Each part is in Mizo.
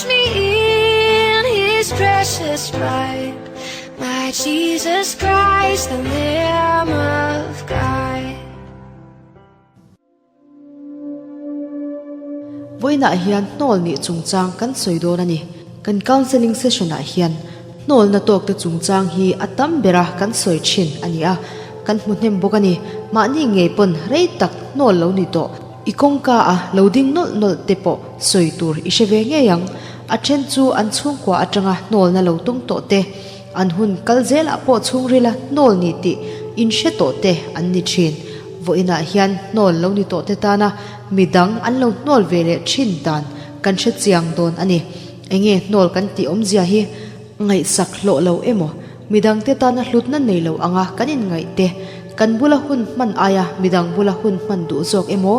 Wash me in his precious blood. My Jesus Christ, the Lamb of God. Vawiinah hian hnawl nih chungchang kan sawi dawn a ni. Kan counselling session ah hian hnawlna tawkte chungchang hi a tam bera kan sawi thin a ni a, kan hmu hnem bawk a ni. Mahni ngei pawn rei tak hnawl lo ni tawh. I kawngka a lo ding nawlh nawlh te pawh sawi tur i hre ve ngei ang. A then chu an chhungkua atanga hnawlna lo tum tawh te, an hun kal zelah pawh chhungrila hnawl ni tih in hre tawh te an ni thin. Vawiinah hian hnawl lo ni tawh te tana midang an lo hnawl ve leh thin dan kan hre chiang dawn a ni. Enge hnawl kan tih awmzia hi ngaihsak hlawh lo emaw? Midangte tana hlutna nei lo anga kan inngaih te, kan bula hun hman aia midang bula hun hman duh zawk emaw,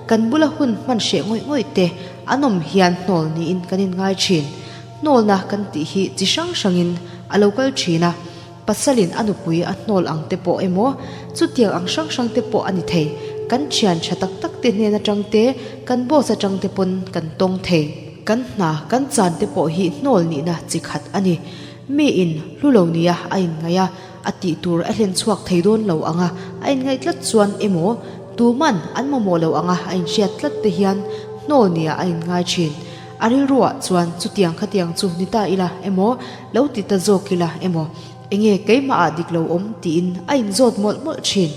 kan bula hun hman hreh ngawih ngawih te an awm hian hnawl niin kan inngai thin. Hnawlna kan tih hi chi hrang hrangin a lo kal thin a, pasalin a nupui a hnawl ang te pawh emaw, chutiang ang hrang hrang te pawh a ni thei. Kan thian tha tak tak te hnen atang te, kan boss atang te pawn kan tawng thei. Kan hna, kan chan te pawh hi hnawl nihna chi khat a ni. Mi in hlu lo nia a inngaih a, a tih tur a hlen chhuak thei dawn lo ang a, a inngaih tlat chuan emaw, tuman an mamawh lo ang a a inhriat tlat te hian hnawl nia a inngai thin. A rilruah chuan chutiang khatiang chu ni ta ila emaw, lo ti ta zawk ila emaw, enge keimahah dik lo awm tiin a inzawt mawlh mawlh thin.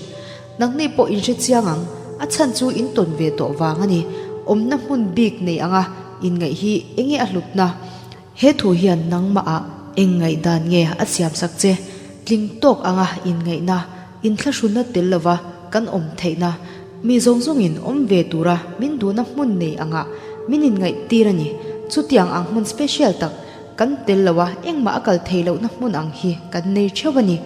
Nangni pawh inhre chiang ang, a chhan chu in tawn ve tawh vang a ni. Awmna hmun bik nei anga inngaih hi enge a hlutna? He thu hian nangmahah eng ngaihdan nge a siamsak che? Tling tawk anga inngaihna, inthlahrunna tel lova kan awm theihna, mi zawng zawngin awm ve tura min duhna hmun nei angah min inngaihtir a ni. Chutiang ang hmun special tak kan tel loa engmah a kal thei lohna hmun ang hi kan nei theuh a ni.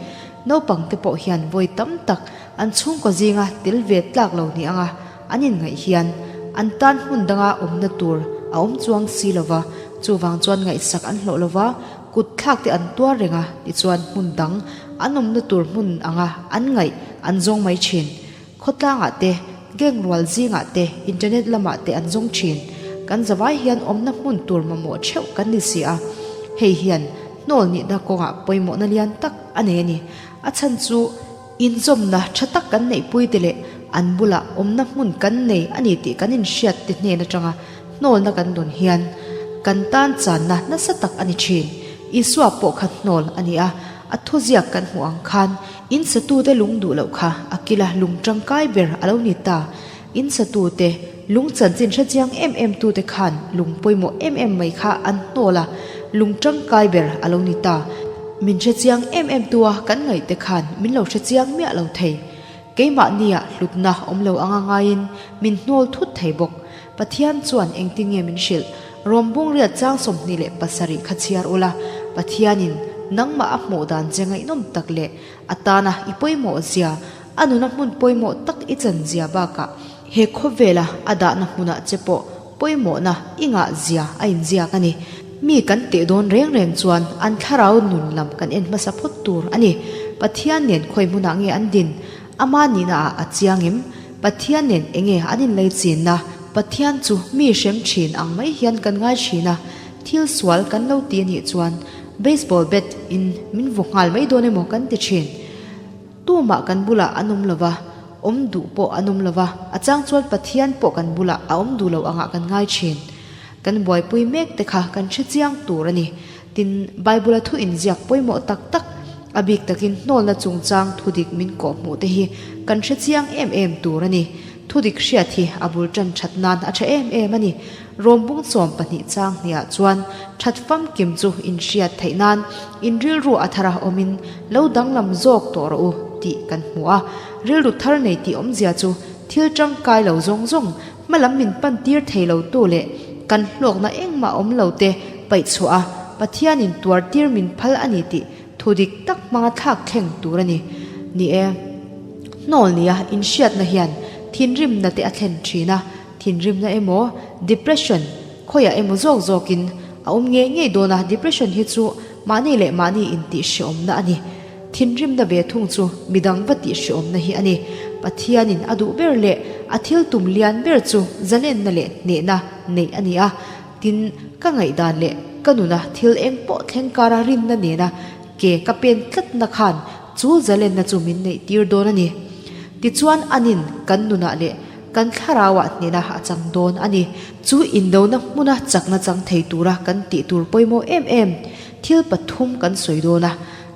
Naupangte pawh hian vawi tam tak an chhungkaw zinga tel ve tlak lo ni anga An inngaih hian an tan hmun danga awmna tur a awm chuang si lo va, chuvang chuan ngaihsak an hlawh lo va, kut thlak te an tuar reng a, tichuan hmun dang an awmna tur hmun anga an ngaih an zawng mai thin. Khawtlangah te, gang rual zingah te, internet lamah te an zawng thin. Kan zavai hian awmna hmun tur mamawh theuh kan ni si a, hei hian hnawl nihna kawngah pawimawhna lian tak a nei a ni. A chhan chu. Inzawmna tha tak kan neihpuite leh an bulah awmna hmun kan nei a ni tih kan inhriat te hnen atanga hnawlna kan dawn hian kan tan channa nasa tak a ni thin. Isua pawh kha hnawl a ni a, a thuziak kan hmuh ang khan in satute lung duh loh kha a kila lung tangkai ber a lo ni ta. In satute lung chanchin hrechiang em em tute khan lung pawimawh em em mai kha an hnawl a, lung tangkai ber a lo ni ta. Min hrechiang em em tua kan ngaihte khan min lo hrechiang miah lo thei. Keimahnia hlutna awm lo anga ngaiin min hnawl thut thei bawk. Pathian chuan engtin nge min hrilh? Rawm bungriat chang 27 kha chhiar ula, Pathianin nangmah a hmuh dan che ngaihnawm tak leh a tana i pawimawh zia, A nuna hmun pawimawh tak i chan zia bakah he khawvela a dahna hmunah che pawh pawimawhna i ngah zia a inziak a ni. Mi kan teh dawn reng reng chuan an thlarau nun lam kan en hmasa phawt tur a ni. Pathian nen khawi hmunah nge an din? Ama nihna ah a chiang em? Pathian nen enge an inlei chinna? Pathian chu mi hrem thin ang mai hian kan ngai thin a, thil sual kan lo ti a nih chuan baseball bat in min vaw nghal mai dawn emaw kan ti thin. Tumah kan bulah an awm lo va, awm duh pawh an awm lo va, a chang chuan Pathian pawh kan bulah a awm duh lo angah kan ngai thin. Kan buaipui mek te kha kan hre chiang tur a ni. Tin, Bible-a thu inziak pawimawh tak tak, a bik takin hnawlna chungchang thudik min kawhhmuh te hi kan hre chiang em em tur a ni. Thudik hriat hi a bul tan that nan a tha em em a ni. Rawm bung 12 chang hniah chuan that famkim chu in hriat theih nan in rilru a thar a awmin lo danglam zawk tawh rawh u tih kan hmu a. Rilru thar nei tih awmzia chu thil tangkai lo zawng zawng hmalam min pan tir thei lo tu leh kan hlawkna engmah awm lo te paih chhuah a Pathianin tuar tir min phal a ni tih thu dik tak hmanga thlak thleng tur a ni. Ni e, hnawl nia inhriatna hian thinrimna te a thlen thin a, thinrimna emaw depression khawiah emaw zawk zawkin a awm ngei ngei dawn a, depression hi chu mahni leh mahni intihhreawmna a ni. Thinrimna ve thung chu midang va tihhreawmna hi a ni. Pathianin a duh ber leh a thil tum lian ber chu zalenna leh hnehna neih a ni a. Tin, ka ngaihdan leh ka nuna thil eng pawh thleng kara rinna nena ke ka pen tlatna khan chu zalenna chu min neih tir dawn a ni. Tichuan anin kan nunah leh kan thlarauah hnena a chang dawn a ni. Chu indona hmuna chakna chang thei tura kan tih tur pawimawh em em thil pathum kan sawi dawn a.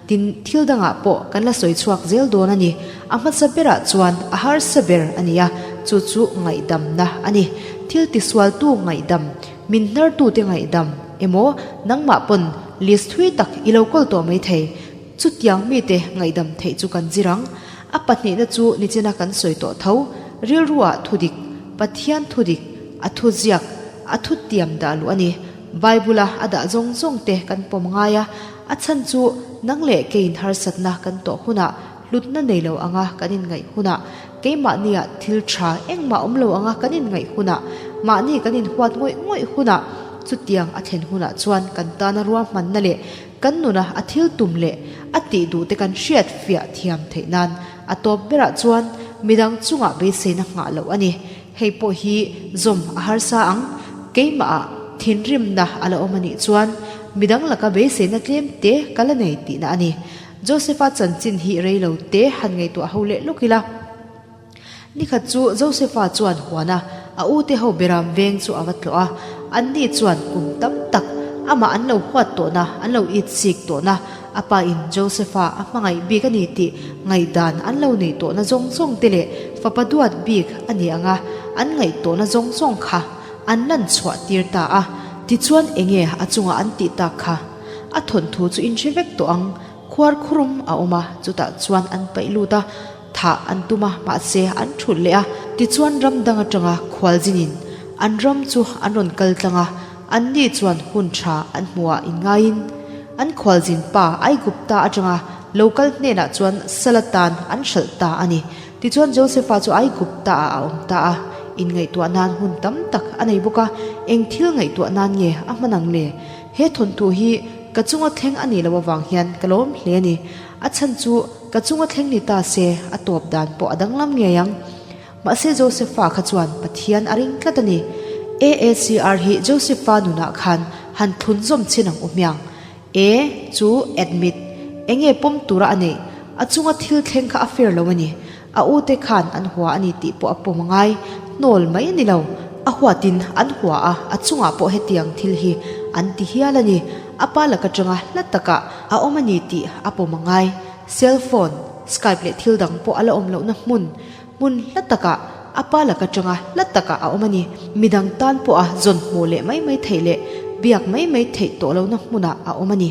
Tin, thil dangah pawh kan la sawi chhuak zel dawn a ni. A hmasa berah chuan a harsa ber a ni a, chu chu ngaihdamna a ni. Thil tisualtu ngaihdam, min hnartute ngaihdam emaw nangmah pawn list thui tak i lo kawl tawh mai thei. Chutiang mite ngaihdam theih chu kan zir ang. A pahnihna chu nichina kan sawi tawh tho, rilruah thudik, Pathian thudik, a thuziak, a thutiam dah luh a ni. Bible-a a dah zawng zawng te kan pawm ngai a, a chhan chu nang leh keiin harsatna kan tawh hunah hlutna nei lo anga kan inngaih hunah, keimahnia thil tha engmah awm lo anga kan inngaih hunah, mahni kan inhuat ngawih ngawih hunah, chutiang a thlen hunah chuan kan tana ruahmanna leh kan nuna a thil tum leh a tih duh te kan hriat fiah thiam theih nan a tawp berah chuan midang chungah beiseina nghah loh a ni. Hei pawh hi zawm a harsa ang. Keimahah thinrimna a la awm a nih chuan midang laka beiseina tlem te ka la nei tihna a ni. Joseph-a chanchin hi rei lo te han ngaihtuah ho leh lawk ila. Nikhat chu Joseph-a chuan huana a ute ho beram veng chu a va tlawh a. Anni chuan kum tam tak amah an lo huat tawhna, an lo itsik tawhna, A pa in Josepha a hmangaih bik a ni tih ngaihdan an lo neih tawhna zawng zawng te leh fapa duat bik a ni ang a, an ngaih tawhna zawng zawng kha an lan chhuah tir ta a. Tichuan enge a chungah an tih tak kha? A thawnthu chu in hre vek tawh ang, khuar khurum a awm a, chutah chuan an paih lut a, thah an tum a, mahse an thulh leh a. Tichuan ram dang atanga khualzinin an ram chu an rawn kal tlang a, Anni chuan hun tha an hmuhah inngaiin an khualzin pa Aigupta atanga lo kal hnenah chuan sal atan an hralh ta a ni. Tichuan Josefa chu Aigupta-ah a awm ta a, inngaihtuah nan hun tam tak a nei bawk a, eng thil ngaihtuah nan nge a hman ang le? He thawnthu hi ka chunga thleng a nih loh avang hian ka lawm hle a ni. A chhan chu ka chunga thleng ni ta se a tawp dan pawh a danglam ngei ang. Mahse Josepha kha chuan Pathian a ring tlat a ni. AACR hi Josepha nunah khan han thlun zawm chin ang u hmiang. A chu admit, enge pawm tura a neih, a chunga thil thleng kha a fair lo a ni. A ute khan an hua a ni tih pawh a pawm a ngai, hnawl mai a ni lo. A huatin an hua a, a chungah pawh hetiang thil hi an ti hial a ni. A pa lak atanga hla takah a awm a ni tih a pawm a ngai. Cell phone, Skype leh thil dang pawh a la awm lohna hmun. Hmun hla takah a pa lak atanga hla takah a awm a ni. Midang tan pawha zawn hmuh leh mai mai theih leh biak mai mai theih tawh lohna hmunah a awm a ni.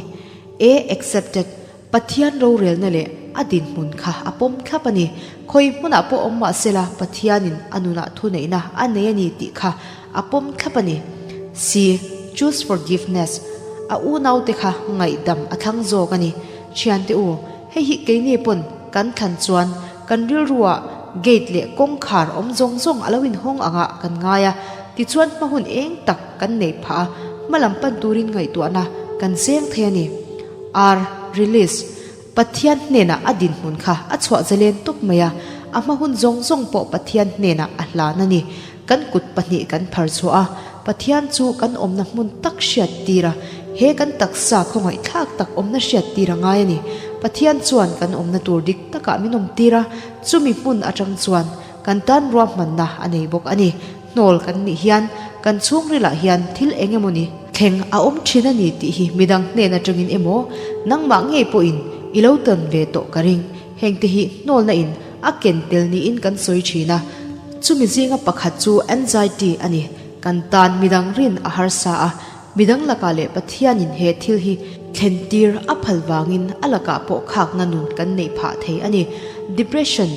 A accepted, Pathian rorelna leh a dinhmun kha a pawm thlap a ni. Khawi hmunah pawh awm mah sela Pathianin a nunah thuneihna a nei a ni tih kha a pawm thlap a ni. C Choose forgiveness, A unaute kha ngaihdam a thlang zawk a ni. Thiante u, hei hi keini pawn kan thlan chuan Kan rilruah gate leh kawngkhar awm zawng zawng a lo inhawng angah kan ngai a, tichuan hma hun eng tak kan neih phah a, hma lam pan turin ngaihtuahna kan seng thei a ni. R, Release, Pathian hnenah a dinhmun kha a chhuah zalen tawp mai a, a hma hun zawng zawng pawh Pathian hnenah a hlan a ni. Kan kut pahnih kan phar chhuah a, Pathian chu kan awmna hmun tak hriat tir a, he kan taksa khawngaihthlak tak awmna hriat tir a ngai a ni. Pathian chuan kan awmna tur dik takah min awm tir a, chumi hmun atang chuan kan tan ruahmanna a nei bawk a ni. Hnawl kan nih hian kan chhungrilah hian thil eng emaw ni thleng a awm thin a ni tih hi midang hnen atangin emaw nangmah ngei pawhin i lo tawn ve tawh ka ring. Hengte hi hnawlna in a ken tel niin kan sawi thin a, chumi zinga pakhat chu anxiety a ni. Kan tan midang rin a harsa a, midang lakah leh Pathianin he thil hi thlen tir a phal vangin a lakah pawh khakna nun kan neih phah thei a ni. Depression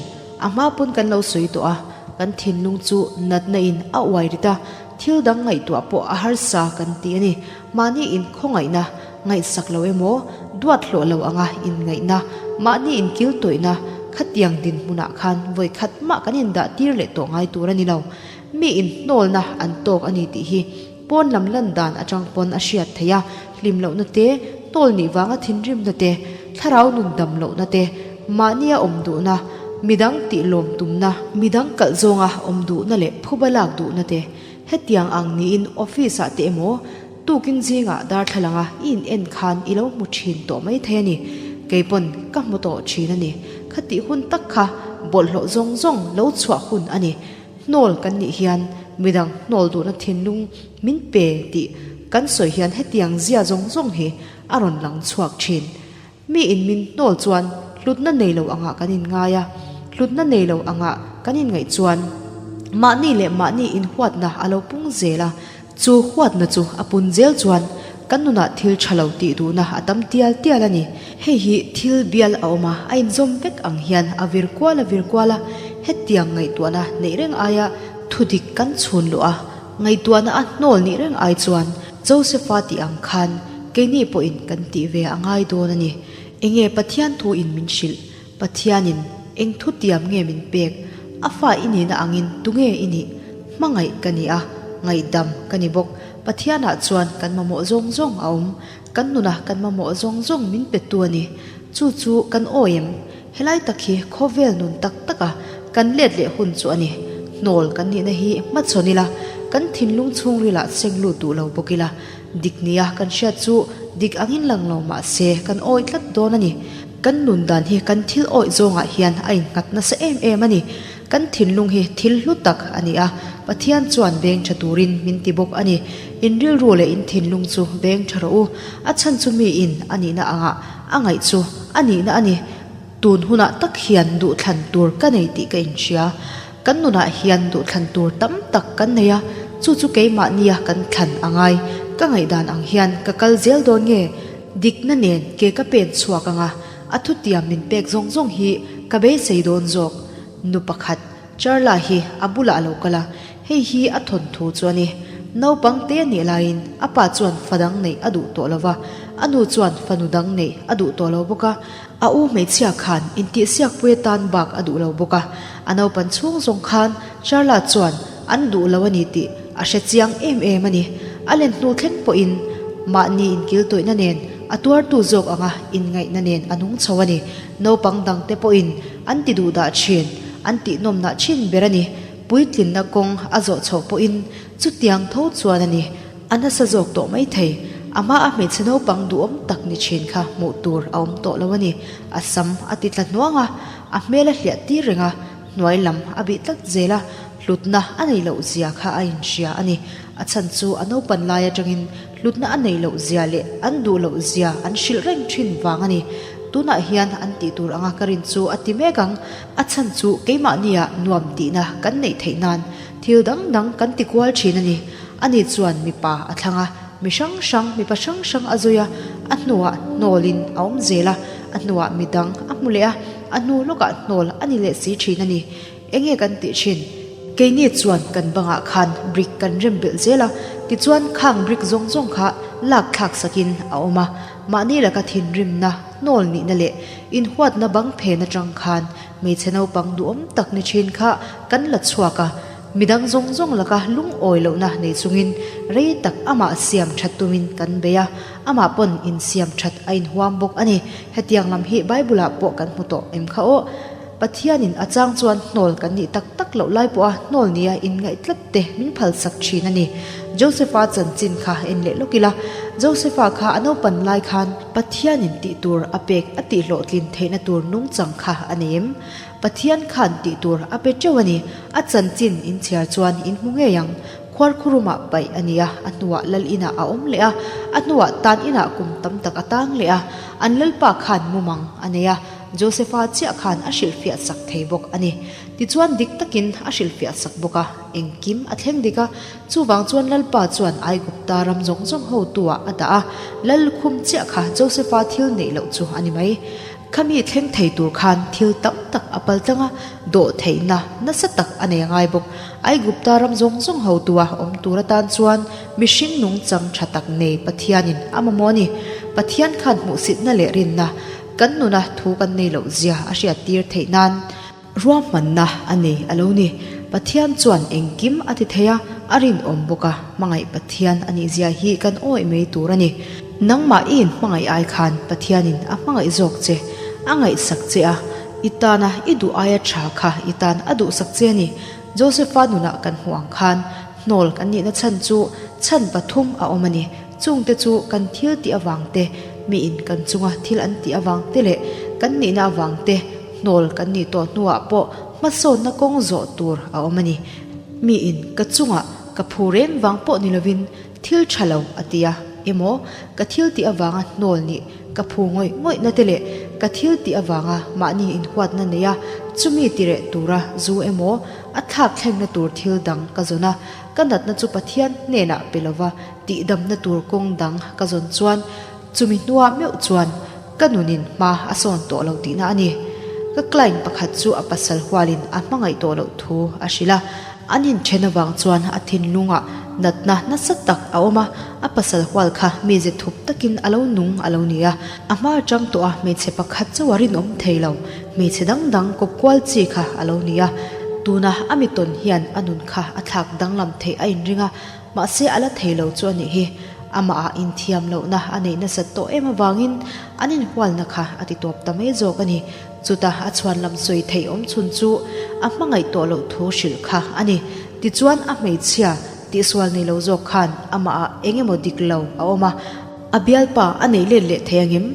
a hma pawn kan lo sawi tawh a, kan thinlung chu natna in a uai rit a, thil dang ngaihtuah pawh a harsa kan ti a ni. Mahni inkhawngaihna Ngaihsak lo emaw, duat hlawh lo anga inngaihna, mahni inkil tawihna, khatiang dinhmunah khan vawi khat mah kan indah tir leh tawh ngai tur a ni lo. Mi inhnawlna an tawk a ni tih hi pawn lam lan dan atang pawn a hriat theih a, hlim lohna te, hnawl nih vanga thinrimna te, thlarau nun dam lohna te, mahnia awm duhna, midang tih lawm tumna, midang kalh zawnga awm duhna leh phuba lak duhna te, hetiang ang niin office ah te emaw, Tukin zingah darthlalanga i in en khan i lo hmu thin tawh mai thei a ni. Kei pawn ka hmu tawh thin a ni. Khatih hun tak kha bawlhhlawh zawng zawng lo chhuah hun a ni. Hnawl kan nih hian midang hnawl duhna thinlung min pe tih kan sawi hian hetiang zia zawng zawng hi a rawn lang chhuak thin. Mi in min hnawl chuan hlutna nei lo angah kan inngai a, hlutna nei lo angah kan inngaih chuan mahni leh mahni inhuatna a lo pung zel a, chu huatna chu a pun zel chuan kan nunah thil tha lo tih duhna a tam tial tial a ni. Hei hi thil bial a awm a, a inzawm vek ang hian a vir kual a vir kual a, hetiang ngaihtuahna neih reng aia thudik kan chhun luh a, ngaihtuahna a hnawl nih reng ai chuan Josepha tih ang khan keini pawhin kan tih ve a ngai dawn a ni. Enge Pathian thu in min hrilh? Pathianin eng thu tiam nge min pek? A fa i nihna angin tunge i nih? Hmangaih ka ni a, ngaihdam ka ni bawk. Pathianah chuan kan mamawh zawng zawng a awm. Kan nuna kan mamawh zawng zawng min petu a ni. Chu chu kan awi em? Helai tak hi khawvel nun tak taka kan let leh hun chu a ni. Hnawl kan nihna hi hmachhawn ila, kan thinlung chhungrilah seng lut duh lo bawk ila, dik nia kan hriat chu dik angin lang lo mah se kan awi tlat dawn a ni. Kan nun dan hi kan thil awih zawngah hian a innghat nasa em em a ni. Kan thinlung hi thil hlu tak a ni a, Pathian chuan veng tha turin min ti bawk a ni. In rilru leh in thinlung chu veng tha rawh u. A chhan chu miin a nihna angah A ngaih chu a nihna a ni. Tun hunah tak hian duhthlan tur ka nei tih ka inhria. Kan nunah hian duhthlan tur tam tak kan nei a, chu chu keimahnia kan thlan a ngai. Ka ngaihdan ang hian ka kal zel dawn nge? Dikna nen ke ka pen chhuak ang a, a thutiam min pek zawng zawng hi ka beisei dawn zawk. Nu pakhat. Charla hi a bulah a lo kal a, hei hi a thawnthu chu a ni. Naupang te nih laiin a pa chuan fa dang neih a duh tawh lo va, a nu chuan fanu dang neih a duh tawh lo bawk a, a u hmeichhia khan intihsiakpui atan bak a duh lo bawk a. A naupan chhung zawng khan Charla chuan an duh lo a ni tih a hre chiang em em a ni. A len hnu thleng pawhin mahni inkiltawihna nen a tuartu zawk anga inngaihna nen a nung chho a ni. Naupang dangte pawhin an ti duh dah thin, an tih nawmnah thin ber a ni. Puitlinna kawng a zawh chhoh pawhin chutiang tho chuan a ni. A nasa zawk tawh mai thei. A hma a hmeichhe naupang duhawm tak ni thin kha hmuh tur a awm tawh lo a ni. A sam a ti tla hnuang a, a hmel a hliah tir reng a, hnuai lam a bih tlat zel a, hlutna a neih loh zia kha a inhria a ni. A chhan chu a naupan lai atangin hlutna a neih loh zia leh an duh loh zia an hrilh reng thin vang a ni. Tunah hian an tih tur anga ka rin chu a ti mek ang. A chhan chu keimahnia nuam tihna kan neih theih nan thil dang dang kan ti kual thin a ni. Ani chuan mipa a thlang a, mi hrang hrang, mipa hrang hrang a zui a, a hnuah hnawlin a awm zel a, a hnuah mi dang a hmu leh a, a hnu lawkah hnawl a ni leh si thin a ni. Enge kan tih thin? Keini chuan kan bangah khan brick kan rem belh zel a, tichuan khang brick zawng zawng kha lak thlak sakin a awm a. Mahni laka thinrimna, hnawl nihna leh inhuatna bang phen atang khan hmeichhe naupang duhawm tak ni thin kha kan la chhuak a, midang zawng zawng laka lungawi lohna nei chungin rei tak amah siam that tumin kan bei a, amah pawn insiam that a inhuam bawk a ni. Hetiang lam hi Bible-ah pawh kan hmu tawh em kha aw. Pathianin a chang chuan hnawl kan nih tak tak loh lai pawha hnawl nia inngaih tlat te min phalsak thin a ni. Josepha chanchin kha en leh lawk ila, Josepha kha a naupan lai khan Pathianin tih tur a pek a tih hlawhtlin theihna tur nungchang kha a nei em? Pathian khan tih tur a pe teuh a ni. A chanchin in chhiar chuan in hmu ngei ang. Khuarkhurumah paih a ni a, a hnuah lal inah a awm leh a, a hnuah tan inah kum tam tak a tang leh a. An lalpa khan mumang a nei a. Josepha chiah khan a hrilhfiah sak thei bawk a ni. Tichuan dik takin a hrilhfiah sak bawk a, engkim a thleng dik a. Chuvang chuan Lalpa chuan Aigupta ram zawng zawng hotuah a dah a, Lal lukhum chiah kha Josepha thil neih loh chu a ni mai. Khami thleng thei tur khan thil tam tak a pal tlang a, dawh theihna nasa tak a nei a ngai bawk. Aigupta ram zawng zawng hotua awm tur atan chuan mihring nungchang tha tak nei Pathianin a mamawh a ni. Pathian khan hmuhsitna leh rinna Kan nuna thu kan nei loh zia a hriat tir theih nan ruahmanna a nei a lo ni. Pathian chuan engkim a ti thei a, a rinawm bawk a, hmangaih Pathian a nih zia hi kan awih mai tur a ni. Nangmah i inhmangaih ai khan Pathianin a hmangaih zawk che, a ngaihsak che a, i tana i duh aia tha kha i tan a duhsak che a ni. Josepha nunah kan hmuh ang khan hnawl kan nihna chhan chu chhan pathum a awm a ni. Chungte chu kan thil tih avang te, miin kan chunga thil an tih avang te leh kan nihna avang te hnawl kan nih tawh hnuah pawh hmasawnna kawng zawh tur a awm a ni. Miin ka chungah ka phu reng vang pawh ni lovin thil tha lo a ti a, emaw ka thil tih avanga hnawl nih ka phu ngawih ngawihna te leh ka thil tih avanga mahni inhuatna neia chumi tireh tura zu emaw a thlak thlengna tur thil dang ka zawn a, ka natna chu Pathian hnenah pe lova tihdamna tur kawng dang ka zawn chuan chumi hnuah meuh chuan ka nunin hma a sawn tawh lo tihna a ni. Ka client pakhat chu a pasal hualin a hmangaih tawh loh thu a hrilh a, an inthen avang chuan a thinlungah natna nasa tak a awm a, a pasal hual kha mize thup takin a lo nung a lo ni a, a hma atang tawh a hmeichhe pakhat chauh a rinawm thei lo, hmeichhe dang dang kawp kual chi kha a lo ni a, tuna a mitawn hian a nun kha a thlak danglam theih a inring a, Mahse a la thei lo chu a nih hi. Amah ah inthiam lohna a neih nasat tawh em avangin an inhualna kha a ti tawp ta mai zawk a ni. Chuta a chhuan lam sawi theih awm chhun chu a hmangaih tawh loh thu hrilh kha a ni. Tichuan a hmeichhia tihsual nei lo zawk khan amah ah eng emaw dik lo a awm a, a bialpa a neih let leh thei angem?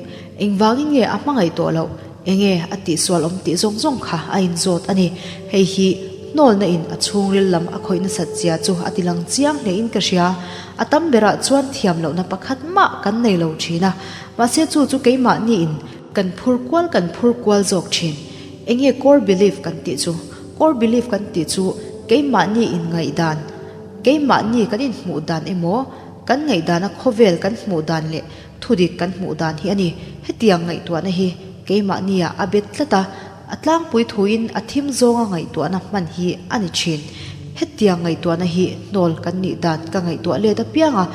Engvangin nge a hmangaih tawh loh? Enge a tihsual awm tih zawng zawng kha a inzawt a ni. Hei hi hnawlna in a chhungril lam a khawih nasat zia chu a ti lang chiang hle in ka hria. A tam berah chuan thiam lohna pakhat mah kan nei lo thin a, mahse chu chu keimahni in kan phur kual kan phur kual zawk thin. Enge core belief kan tih chu? Core belief kan tih chu keimahni in ngaihdan, keimahni kan inhmuh dan emaw, kan ngaihdana khawvel kan hmuh dan leh Thudik kan hmuh dan hi a ni. Hetiang ngaihtuahna hi keimahnia a bet tlat a, a tlangpui thuin a thim zawnga ngaihtuahna hman hi a ni thin. Hetiang ngaihtuahna hi hnawl kan nih dan ka ngaihtuah let apiang a,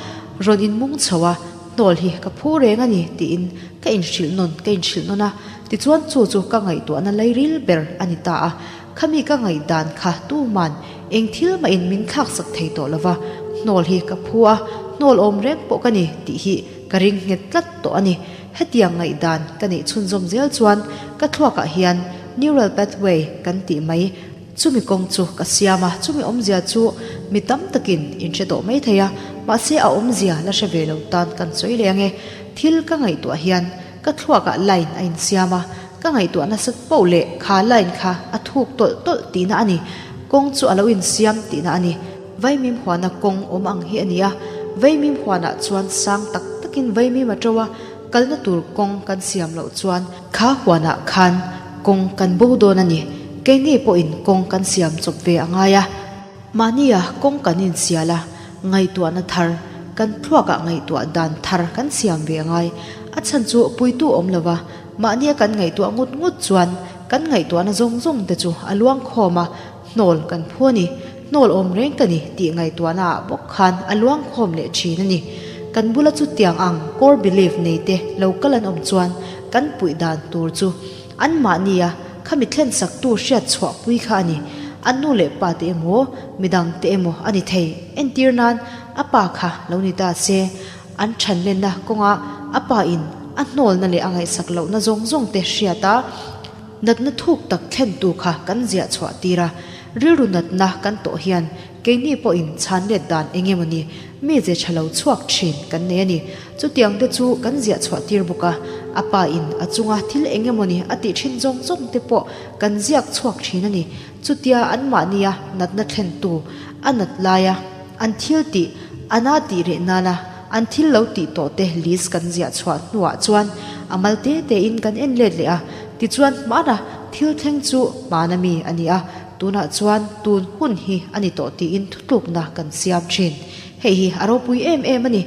rawn inmung chho a, hnawl hi ka phu reng a ni tiin ka inhrilh nawn ka inhrilh nawn a, tichuan chu chu ka ngaihtuahna lairil ber a ni ta a. Khami ka ngaihdan kha tuman eng thil mahin min thlaksak thei tawh lova, hnawl hi ka phu a, hnawl awm reng pawh ka ni tih hi ka ring nghet tlat tawh a ni. Hetiang ngaihdan ka neih chhunzawm zel chuan ka thluakah hian neural pathway kan tih mai chumi kawng chu ka siam a, chumi awmzia chu mi tam takin in hre tawh mai thei a, mahse a awmzia la hre ve lo tan kan sawi leh ange. Thil ka ngaihtuah hian ka thluakah line a insiam a, Ka ngaihtuah nasat poh leh kha line kha a thuk tawlh tawlh tihna a ni. Kawng chu a lo insiam tihna a ni. Vaimim huana kawng awm ang hi a ni a, vaimim huanah chuan sang tak takin vaimim a to a, kalna tur kawng kan siam loh chuan kha huanah khan kawng kan bo dawn a ni. Keini pawhin kawng kan siam chawp ve a ngai a. Mahnia kawng kan insial a, ngaihtuahna thar, kan thluakah ngaihtuah dan thar kan siam ve a ngai. A chhan chu puitu awm lova, Mahnia kan ngaihtuah ngut ngut chuan kan ngaihtuahna zawng zawng te chu a luang khawm a, hnawl kan phu a ni, hnawl awm reng ka ni tih ngaihtuahna ah bawk khan a luang khawm leh thin a ni. Kan bula chutiang ang core belief nei te lo kal an awm chuan kan puih dan tur chu an mahnia khami thlensak tu hriat chhuah pui kha a ni. An nu leh pa te emaw midang te emaw a ni thei. Entir nan a pa kha lo ni ta se An thanlenna kawnga a pa in a hnawlna leh a ngaihsak lohna zawng zawng te hriat a, natna thuk tak thlentu kha kan ziah chhuah tir a, rilru natna kan tawh hian keini pawhin chhan let dan eng emaw ni mi ze tha lo chhuak thin kan nei a ni. Chutiang te chu kan ziah chhuah tir bawk a, a pa in a chunga thil eng emaw ni a tih thin zawng zawng te pawh kan ziak chhuak thin a ni. Chutia anmahnia natna thlentu a nat laia an thil tih a na tih reh nana an thil lo tih tawh te list kan ziah chhuah hnuah chuan a mal te tein kan en let leh a, tichuan hmana thil thleng chu hmana mi a ni a, tunah chuan tun hun hi a ni tawh tiin thutlukna kan siam thin. Hei hi a ropui em em a ni.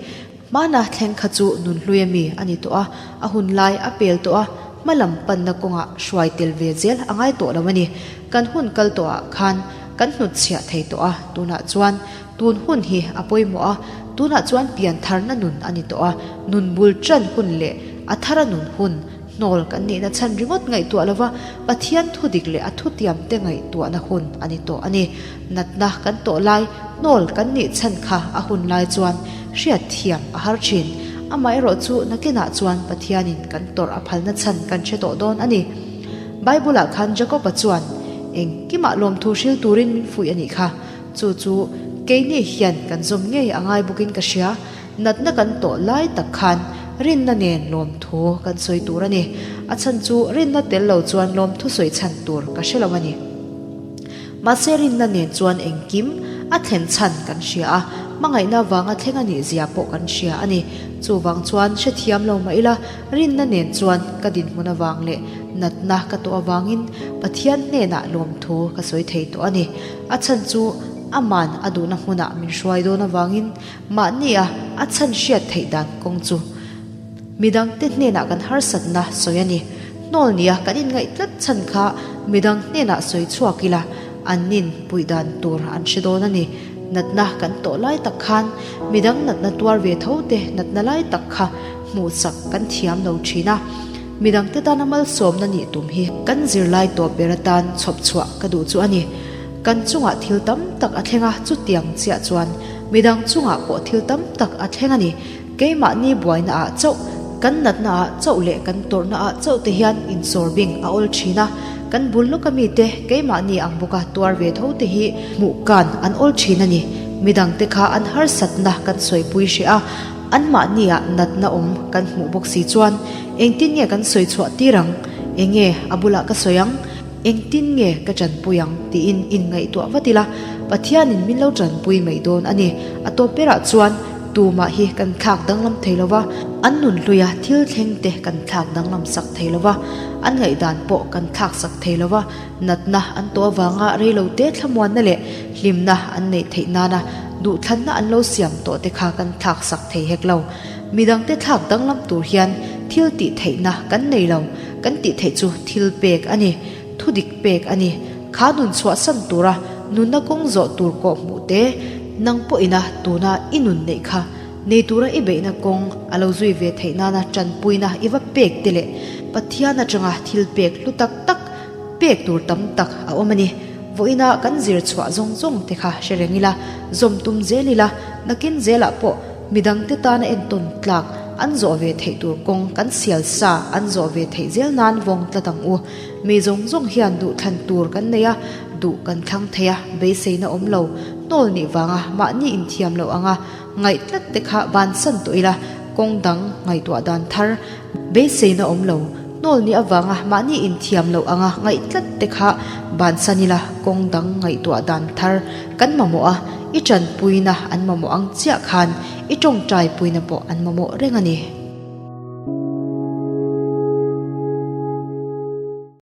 Hmana thleng kha chu nunhlui ami a ni tawh a, a hun lai a pel tawh a, hma lam panna kawngah hruai tel ve zel a ngai tawh lo a ni. Kan hun kal tawhah khan kan hnutchhiah thei tawh a, tunah chuan tun hun hi a pawimawh a, tunah chuan pian tharna nun a ni tawh a, nun bul tan hun leh a thara nun hun hnawl kan nihna chhan ringawt ngaihtuah lova Pathian thu dik leh a thutiam te ngaihtuahna hun a ni tawh a ni. Natna kan tawh lai hnawl kan nih chhan kha a hun lai chuan hriat thiam a har thin. Amaherawh chu nakinah chuan Pathianin kan tawrh a phalna chhan kan hre tawh dawn a ni. Bible-ah khan Jakob-a chuan engkimah lawmthu hril turin min fuih a nih kha. Chu chu keini hian kan zawm ngei a ngai bawkin ka hria. Natna kan tawh lai tak khan rinna nen lawmthu kan sawi tur a ni. A chhan chu rinna tel lo chuan lawmthu sawi chhan tur ka hre lo a ni. Mahse rinna nen chuan engkim a thlen chhan kan hria a, hmangaihna vanga thleng a nih zia pawh kan hria a ni. Chuvang chuan hrethiam lo mah ila, rinna nen chuan ka dinhmun avang leh natna ka tawh avangin Pathian hnenah lawmthu ka sawi thei tawh a ni. A chhan chu Aman a duhna hmunah min hruai dawn avangin mahnia a chhan hriat theih dan kawng chu midangte hnenah kan harsatna sawi a ni. Hnawl nia kan inngaih tlat chhan kha midang hnenah sawi chhuak ila an nin puih dan tur an hre dawn a ni. Natna kan tawh lai tak khan midang natna tuar ve tho te natna lai tak kha hmuhsak kan thiam lo thin a. Midangte tana malsawmna nih tum hi kan zirlai tawp ber atan chhawp chhuah ka duh chu a ni. Kan chungah thil tam tak a thleng a, chutiang chiah chuan midang chungah pawh thil tam tak a thleng a ni. Keimahni buaina ah chauh, kan natna ah chauh leh kan tawrhna ah chauh te hian insawr bing a awl thin a, kan bul lawka mite keimahni ang bawka tuar ve tho te hi hmuh kan an awl thin a ni. Midangte kha an harsatna kan sawipui hreh a, anmahni ah natna awm kan hmuh bawk si chuan engtin nge kan sawi chhuah tir ang? Enge a bulah ka sawi ang? Engtin nge ka tanpui ang tiin inngaihtuah vat ila, Pathianin min lo tanpui mai dawn a ni. A tawp berah chuan tumah hi kan thlak danglam thei lo va, an nun hluia thil thleng te kan thlak danglam sak thei lo va, an ngaihdan pawh kan thlak sak thei lo va, natna an tawh avanga reilote thlamuanna leh hlimna an neih theih nana duhthlanna an lo siam tawh te kha kan thlak sak thei hek lo. Midangte thlak danglam tur hian thil tih theihna kan nei lo. Kan tih theih chu thil pek a ni, thu dik pek a ni. Kha nun chhuahsan tura nunna kawng zawh tur kawh hmuh te, nang pawhina tuna i nun neih kha nei tura i beihna kawng a lo zui ve theih nana tanpuina i va pek te leh Pathian atanga thil pek hlu tak tak pek tur tam tak a awm a ni. Vawiina kan zir chhuah zawng zawng te kha hre reng ila, zawm tum zel ila, nakin zelah pawh Midangte tana entawn tlak an zawh ve theih tur kawng kan sial sa an zawh ve theih zel nan vawng tlat ang u. Mi zawng zawng hian duh thlan tur kan nei a, duh kan thlang thei a, beiseina awm lo, hnawl nih vanga mahni inthiam loh anga ngaih tlat te kha bansan tawh ila, kawng dang ngaihtuah dan thar, beiseina awm lo, hnawl nih avanga mahni inthiam loh anga ngaih tlat te kha bansan ila, kawng dang ngaihtuah dan thar kan mamawh a, i tanpuina an mamawh ang chiah khan i tawngtaipuina pawh an mamawh reng a ni.